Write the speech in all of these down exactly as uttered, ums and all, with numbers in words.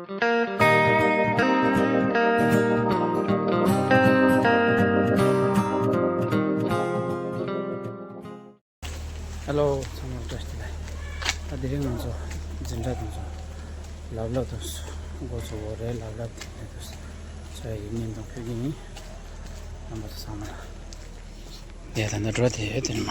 ཧེ་ལོ། ཚང་མ་བཀྲ་ཤིས་བདེ་ལེགས། ད་དེ་རིང་ང་ཚོ་འཛིན་གྲྭ་དེ་ཚོ་ལབ་ལབ་དང་འགོ་ཚུགས་པ་རེད། ལབ་ལབ་དེ་ནས་དུ་ཚོ་ཡི་བརྙན་ཐུང་ཕུལ་གྱི་ཡིན། རྣམ་པ་ཚོ་ཚང་མ་ལ། ཡ་ད་ནི་འགྲོ་དེ་ཡོད་དེ་ནི་མ།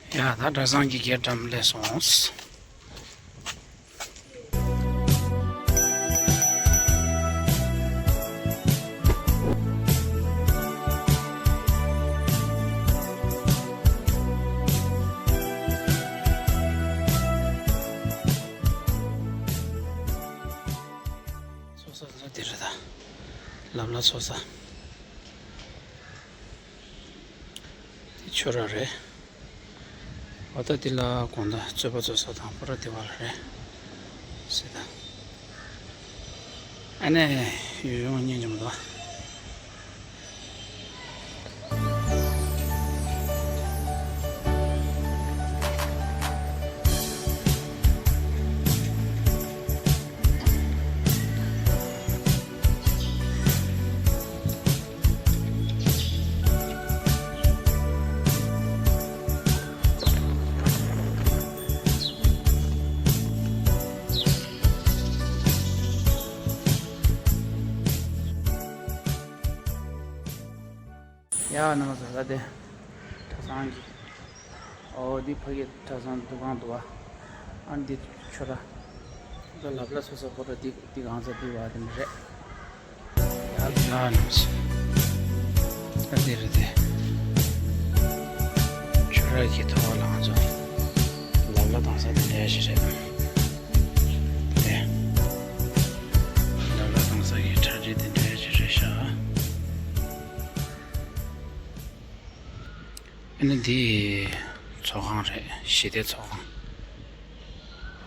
ཡ་ད་གྲྭ་ཚང་གི་སྒེར་འགྲམ་སླེབས་སོང་། ཚོགས་ས་འདི་རེད་ད། ལབ་ལ་ཚོགས་ས། དེ་ཆོས་ར་རེད། འོ་ད་འདི་ལ་དགོང་དག་རྩོད་པ་རྩོད་ས་དང་པོ་ར་དེ་བ་ལ་རེད། ཟེར་ད། ཨ་ནེ། ཡུལ་ལྗོངས་སྙིང་རྗེ་མོ་འདུག་ཡ་ནང་ས་ས་དེ། གྲྭ་ཚང་གི། ཨོ་འདི་ཕ་གི་གྲྭ་ཚང་འདུ་ཁང་འདུག་བ། ཨ་འདི་ཆོས་ར། ད་ལབ་ལ་སོ་སོ་ཁོ་ར་འདི་འདི་གང་ས་འདི་བ་དེ་འདྲ་རེད། ཡ་ལ་ནང་ས། ཨ་འདི་རེད་དེ། ཆོས་ར་གི་ཐོག་ལ་ང་ཚོ་ལབ་ལ་གཏོང་ས་དེ་འདྲ་ཞིག་རེད། དེ། ལབ་ལ་གཏོང་ས་གི་གྲ་སྒྲིག་དེ་འདྲ་ཞིག་རེད་ཤག་ཨ་ནི་འདི་ཚོགས་ཁང་རེད། ཞི་བདེ་ཚོགས་ཁང་།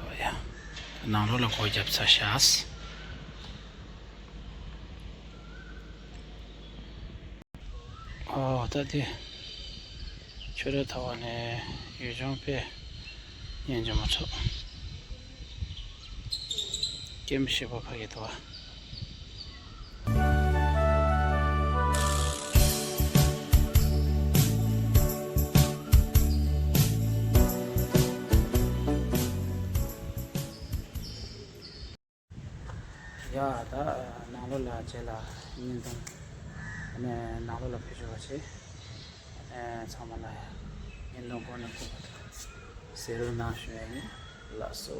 ཨོ་ཡ། ནང་ལོགས་ལ་སྒོ་བརྒྱབ་ཚར་ཤག་ཨོ་ད་དེ། ཆོས་ར་ཐོག་ནས་ཡུལ་ལྗོངས་དཔེ་སྙིང་རྗེ་མོ་ཚོ། སྐྱེམས་ཞིག་པ་ཕ་གི་དོ། ཡ་ད་ནང་ལོགས་ལ་རྗེས་ལ་བརྙན་ཐུང་། ཨ་ནི་ནང་ལོགས་ལ་ཕེབས་ཆོག་པ་བྱེད། ཨ་ནི་ཚང་མ་ལ་བརྙན་ཐུང་སྐོར་ནས་སྐུ་པར་གཟིགས་རོགས་གནང་ཞུ་ཡ་ཡིན། ལགས་སོ།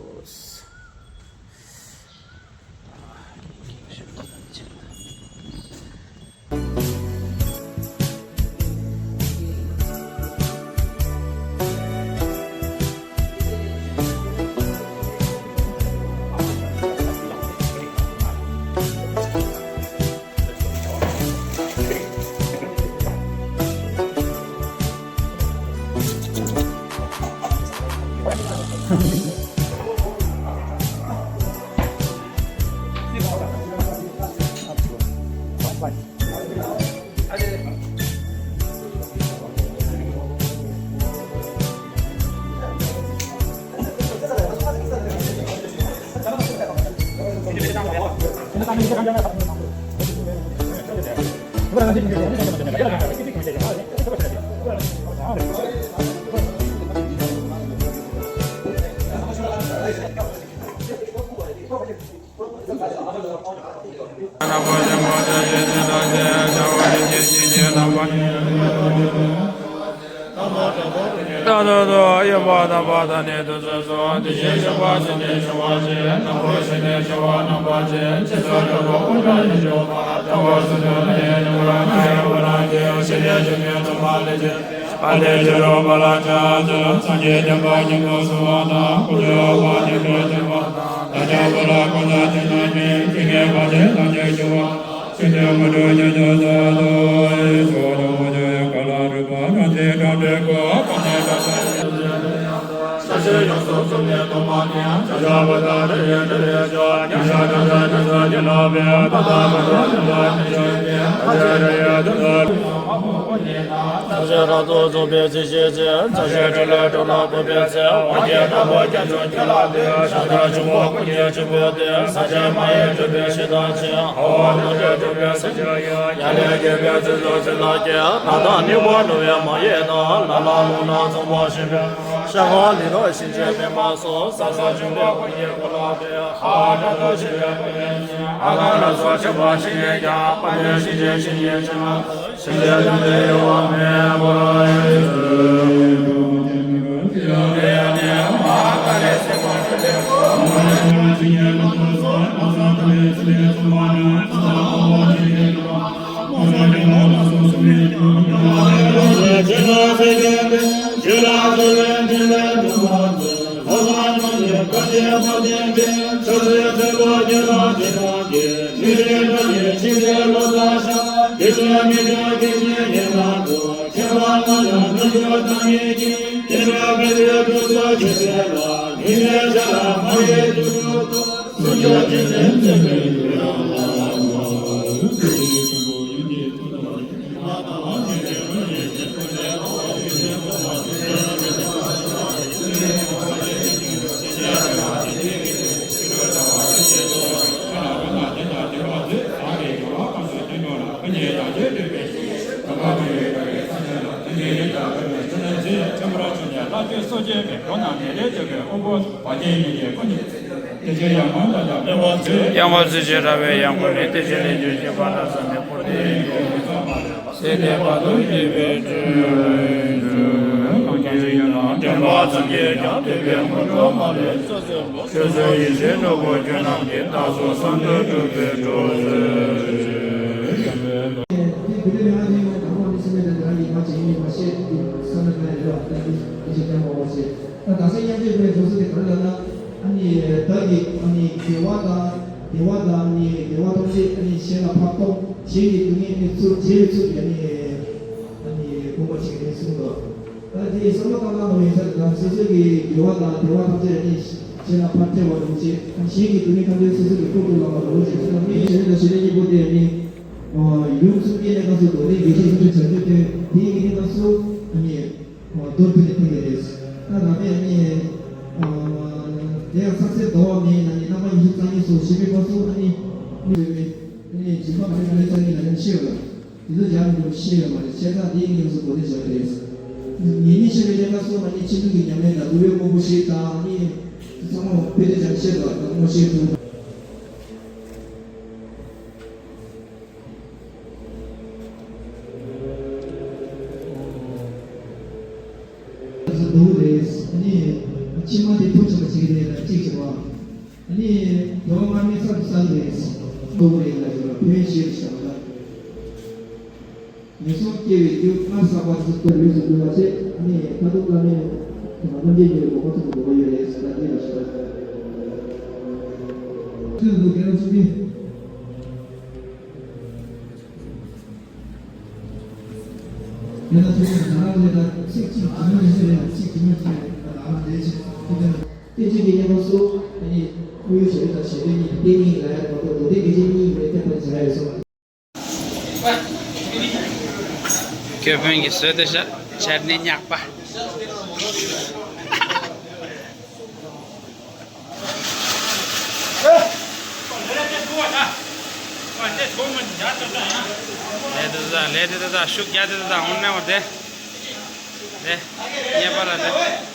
ད་ད་དུ་ཡོད་པ་དང་པ་དང་ནི་དུ་སོ་སོ་དེ་བཞིན་གཤེགས་པ་ཞི་བདེ་ཆེ་བ་ཞིག་ནམ་མཁའ་ཞི་བདེ་ཆེ་བ་རྣམ་པ་ཅན་ཅི་སོགས་ཡོད་པ་ཀུན་ཀྱང་ཡིད་འཇོག་པ། ཐུབ་པ་སུ་དོན་ནི་ཡིན་པར་ང་ཡི་བླ་ན་མེད། ཞི་བདེ་ཆེ་བའི་ཐུབ་པ་ལས་ཀྱི་ཨ་ཏི་ཤི་རོ་པ་ལ་ཅ་ཙུ་སངས་རྒྱས་བསྟན་པ་སྙིང་པོ་གསུང་བ་དང་། དཀོན་མཆོག་དབང་ཕྱུག་ཆོས་སྟོན་པ་དང་། བདག་ཅག་བོད་ལ་འཁོར་དང་བཅས་རྣམས་ཀྱིས། ཇི་སྙེད་པ་དེ་ཐམས་ཅད་འབྱུང་བ་ཆོས་ཀྱི་དངོས་གྲུབ་ཀྱི་མཆོག་ཏུ་ཐུགས་བསྐྱེད། ཡང་བ་ཚིག་ཅེས་ར་བའི་ཡང་གོ་ནི་དེ་བཞིན་ལས་རྒྱུ་ཞེས་པ་ལ་བསམ་ནས་འཁོར་དེ་ཡིན་གྱི་མི་ཚང་མ་ལས་པ། སེ་ནས་བར་དུ་གྱེས་པའི་ཕྲིན་ལས་གང་ཞིག་ཡིན་ན་དྲན་པ་ཙམ་གྱིས་ཀྱང་ཐོས་པའི་དངོས་གྲུབ་མ་ལུས་སོ་སོའི་ཆོས་སུ་ཡིད་ཆེས་ནོར་བུ་ཁྱོད་རྣམས་ཀྱིས་བདག་སོགས་བསམ་དོན་འགྲུབ་པའི་གྲོགས་སུ། དེ་དེ་ལས་ང་ནི་དང་པོ་ནི་སེམས་པའི་དང་ཡིན་པ་ཅིག་ཡིན་པ་ཤེས་ཀྱི་བསམ་ན་ཡོད་ལ་ད་འདི་ཅིག་ཀྱང་མ་བ་ཞེས། ད་དག་ས་མཉམ་སྤྱོད་པའི་གྲོགས་སུ་དེ་ག་རེ་ལབ་ན། ཨ་ནི་བདག་གི་ཨ་ནི་དགེ་བ་དང་བདེ་བ་དང་ཨ་ནི་བདེ་བ་ཐམས་ཅད་ཨ་ནི་གཞན་ལ་ཕར་གཏོང་། གཞན་གྱི་སྡུག་བསྔལ་ཨ་ནི་ཚུར་བརྗེ་བའི་ཚུལ་གྱིས་ཨ་ནི་ཨ་ནི་བསྒོམ་པ་ཅིག་རེད་གསུངས་འདུག་ད་དེ་བསམ་བློ་བཏང་སྟངས་ལ་ཡིན་ས་དང་སོ་སོ་གི་དགེ་བ་དང་བདེ་བ་ཐམས་ཅད་ཨ་ནི་གཞན་ལ་ཕར་སྤྲད་པ་རུ་བྱེད། གཞན་གྱི་སྡུག་བསྔལ་ཐམས་ཅད་སོ་སོ་གི་ཁོག་ཏུ་ལངས་པ་རུ་བྱེད། ད་མི་ཞེ་རེ་དང་ཞེ་རེ་གཉིས་པོ་དེ་ཨ་ནི་ཡུམ་གསུམ་གྱི་གནས་སྐབས་སུ་མདོ་སྡེ་དགེ་བཤེས་སུ་བྱང་ཆུབ་སྟོན། དེའི་གནས་སྐབས་སུ་ཨ་ནི། མདོར་བསྡུས་ནས་ཐོན་གྱི་རེད། ད་ང་པས་ནི། དེ་ཡང་རྩ་ཚིག་འདོར་བ་མེད་ན་ནི་རྣམ་པ་ཉི་ཤུ་རྩ་གཉིས་སོགས་ཞེས་པའི་སྐབས་སུ་ཨ་ནི། ནི་རེད་མེད། ཨ་ནི་སྦྱིན་པ་ག་རེ་ག་རེ་རྩ་གཉིས་ལ་ཡང་ཤེས་པ། དེ་ཚོ་སྦྱར་མི་འདུག་ཤེས་ཡོད་མ་རེད། བྱས་ཙང་དེའི་ངོས་སུ་གོ་བདེ་བཞག་གི་རེད། ཉེ་གནས་ཤེས་པའི་གནས་སྐབས་སུ་ཨ་ནི་ཕྱིན་དྲུག་གི་ཉམས་ལེན་དང་སྒྲུབ་པའི་དངོས་པོ་ཞིག་དང་ཨ་ནི། ཚང་མ་དཔེ་དེ་ཙམ་ཤེས་པ་དང་དངོས་ཤེས་ཐུབ། འདུག་རེད། ཨ་ནི་ཕྱི་མ་དེ་ཐུགས་ཆེན་པོ་བྱེད་ཀྱི་རེད་ལ་གཅིག་བྱེད་པ། ཨ་ནི་དོན་སྔ་མའི་ཚབ་ཏུ་བསམ་རེད། འདུག་རེད་ལ་ཡོད་པ་ཕན་ཞེས་བྱ་བ་ལ། ངན་སོང་སྐྱེ་བའི་རྒྱུ་སྔར་བསགས་པ་ཚུལ་དུ་ལུས་སུ་འགྱུར་བ་བྱེད། ཨ་ནི་ཁ་ཐུག་བླ་མའི་དང་རྣམ་རྒྱལ་གྱི་གོ་འཕང་ཐོབ་པའི་གོ་སྐབས་ཡོད་རེད་ཟེར་ན་འདི་ལ་ཞེས་པ། ཚུལ་དུ་དགེ་སློང་གཅིག་གིས། ཡང་ན་ཐུགས་ཀྱི་ང་རང་ལས་ཀ་ཚིག་གཅིག་གྱིས་མི་ཤེས་ཡང་ཚིག་གྱིས་མི་ཤེས་ཡང་ང་རང་ལས་ཅིག་ཐུགས་ཀྱི་བསྟན་བཅོས་ཀྱི་སྙན་པོ་སུ་ཨ་ནི་ཁོར་ཡུག་བྱེད་རིགས་དང་བྱེད་འདོད་གཉིས་ཀྱི་བསྟན་གཉིས་ལ་ཡང་གོ་ཐོས་མདོ་སྡེ་དགེ་ཆེ་གཉིས་ཀྱི་མེད་ཐེག་པར་བྱ་ཡོད་གསུངས། ཁྱོད་ཕན་གྱི་བཟོས་ཏེ་ཤ་ཆར་ནི་ཉག་པ། ལས་དེ་ད་ལས་དེ་ད་ཤུགས་རྒྱག་དེ་ད་འོང་ནས་འོང་དེ། དེ་ཉེས་པ་ལ་དེ།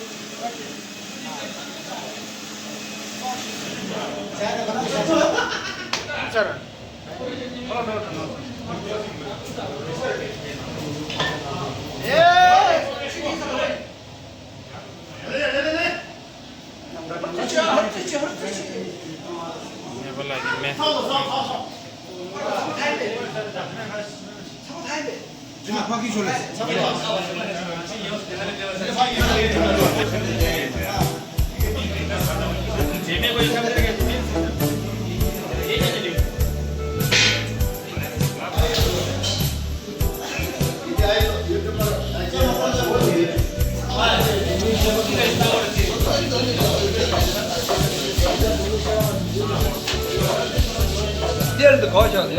ལོག་བཞག་ཡ།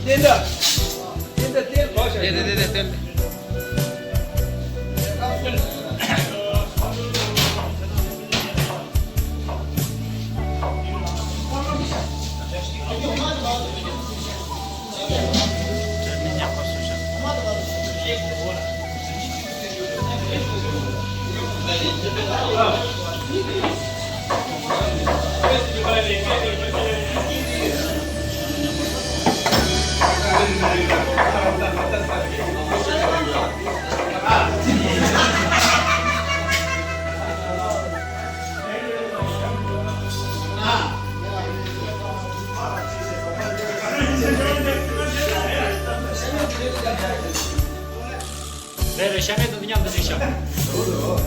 བསྟན་དགྲ། བསྟན་དགྲ་བསྟན་ལོག་བཞག་ཡ། བསྟན་བསྟན་བསྟན་བསྟན། རེད་རེད། ཤ་མེད་དང་མཉམ་དུ་ཅིག་བཞག་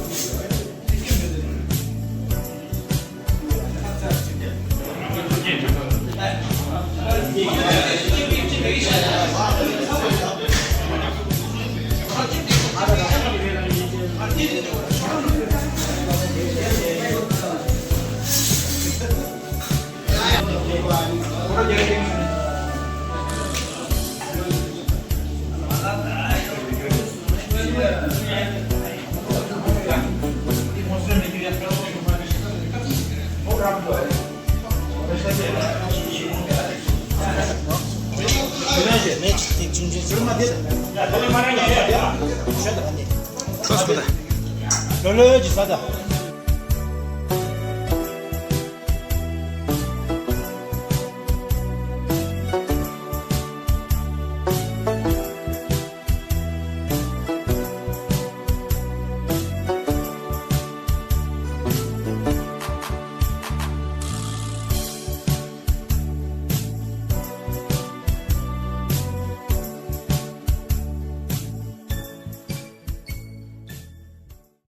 ལོ་ལོ་ཡོད་ཀྱི་ས་ད།